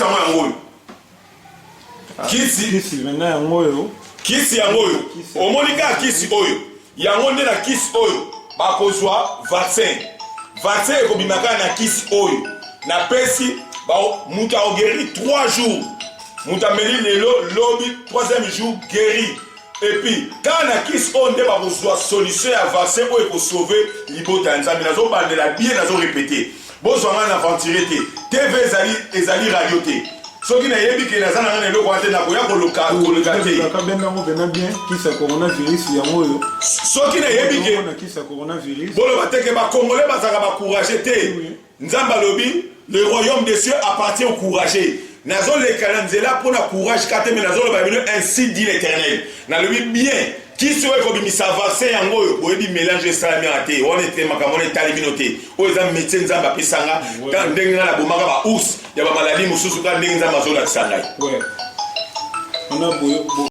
Kisi yango yango oyo. Ah, Kisi. Kisi maintenant yango oyo. Kisi yango oyo. Omoni kaka kisi oyo. Yango nde na kisi oyo bakozwa vaccin. Vaccin ekobima kaka na kisi oyo. Napesi moto akoguéri 3 jours. Moto ameli lelo, lobi, 3e jour guéri. Et puis kaka na kisi oyo nde bakozwa solution ya vaccin oyo ekosauve libota ya Nzambe. Nazobandela bien, nazo répéter. Bozwa ngai na aventure te. TV ezali ezali radio te. Soki nayebi ke naza na ngai na eloko wana te, nakoya koluka koluka te. Kaka benda yango pena bien kisi ya coronavirus yango oyo. Soki nayebi ke Omona kisi ya coronavirus. Boloba te ke ba Congolais bazalaka ba courageux te. Nzambe alobi le royaume des cieux appartient aux courageux. Nazoleka na nzela mpo na courage kaka te, mais nazoloba bino ainsi dit l'Éternel. Nalobi bien kisi oyo ekobimisa vaccin yango oyo boyebi mélange esalami awa te, wana ete makambo wana etali bino te. Oyo eza métier Nzambe apesa nga, ndenge nga nabomaka ba ours ya ba maladie mosusu, kaka ndenge Nzambe azolakisa ngai. Wana boye.